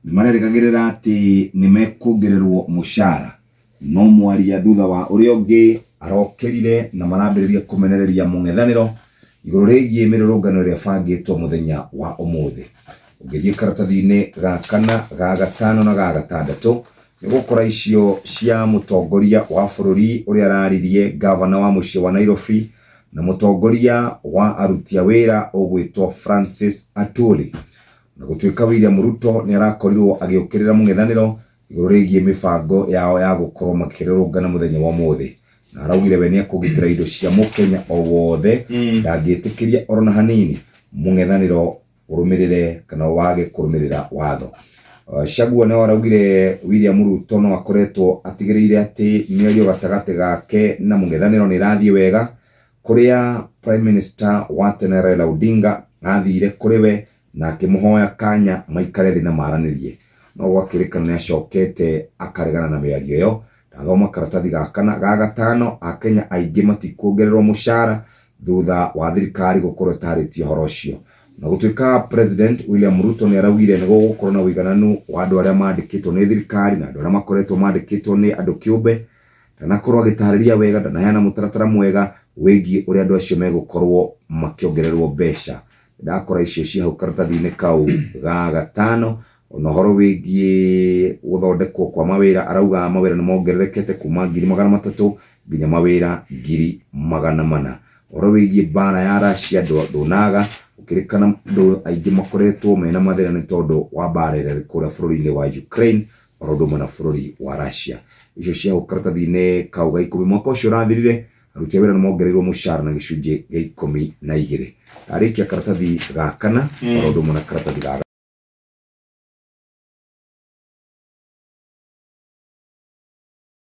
Nĩ marerĩgagĩrĩra atĩ nĩ mekuongererwo mũcara, no mwaria thutha wa ũrĩa ũngĩ arokĩrire na marambĩrĩria kũmenereria mũng'ethanĩro igũrũ rĩgiĩ mĩrũrũngano ĩrĩa ĩbangĩtwo mũthenya wa ũmũthĩ. Ũngĩthiĩ karatathi-inĩ ga kana, ga gatano na ga gatandatũ, nĩ ũgũkora icio cia mũtongoria wa bũrũri ũrĩa araririe ngavana wa mũciĩ wa Nairobi na mũtongoria wa aruti a wĩra ũgwĩtwo Francis Atwoli. Na gũtuĩka William Ruto nĩ arakorirwo agĩũkĩrĩra mũng'ethanĩro igũrũ rĩgiĩ mĩbango yao ya gũkorwo makĩrũrũngana mũthenya wa ũmũthĩ, na araugire we nĩekũgitĩra indo cia mũkenya o wothe, ndangĩtĩkĩria oro na hanini mũng'ethanĩro ũrũmĩrĩre kana wage kũrũmĩrĩra watho. Shagua nĩwe araugire William Ruto no akoretwo atigĩrĩire atĩ mĩario gatagatĩ gake na mũng'ethanĩro nĩ ĩrathiĩ wega, kũrĩa Prime Minister wa tene Raila Odinga athire kũrĩ we na akĩmũhoya kanya maikare thĩ na maranĩrie, no gwakĩrĩkana nĩ acokete akaregana na mĩario ĩyo. Ndathoma karatathi ga kana, ga gatano, Akenya aingĩ matikuongererwo mũcara thutha wa thirikari gũkorwo ĩtarĩtie ũhoro ũcio. Na gũtuĩka President William Ruto nĩ araugire nĩ gũgũkorwo na ũigananu wa andũ arĩa mandĩkĩtwo nĩ thirikari na andũ arĩa makoretwo mandĩkĩtwo nĩ andũ kĩũmbe, ndanakorwo agĩtarĩria wega, ndanaheana mũtaratara mwega wĩgiĩ ũrĩa andũ acio megũkorwo makĩongererwo mbeca. Ndakora icio cia hau karatathi-inĩ kau ga gatano. Ona ũhoro wĩgiĩ gũthondekwo kwa mawĩra, arauga mawĩra nĩ mongererekete kuma 300,000 nginya mawĩra 400,000. Ũhoro wĩgiĩ mbara ya Russia ndũnaga gũkĩrĩkana andũ aingĩ makoretwo mena mathĩna nĩ tondũ wa mbara ĩrĩa ĩrĩ kũrĩa bũrũri-inĩ wa Ukraine oro ũndũ ũmwe na bũrũri wa Russia. Icio cia hau karatathi-inĩ kau ga 10. Mwaka ũcio ũrathirire aruti a wĩra nĩ mongereirwo mũcara na gĩcunjĩ gĩa 12. Ndarĩkia karatathi ga kana oro ũndũ ũmwe na karatathi ga.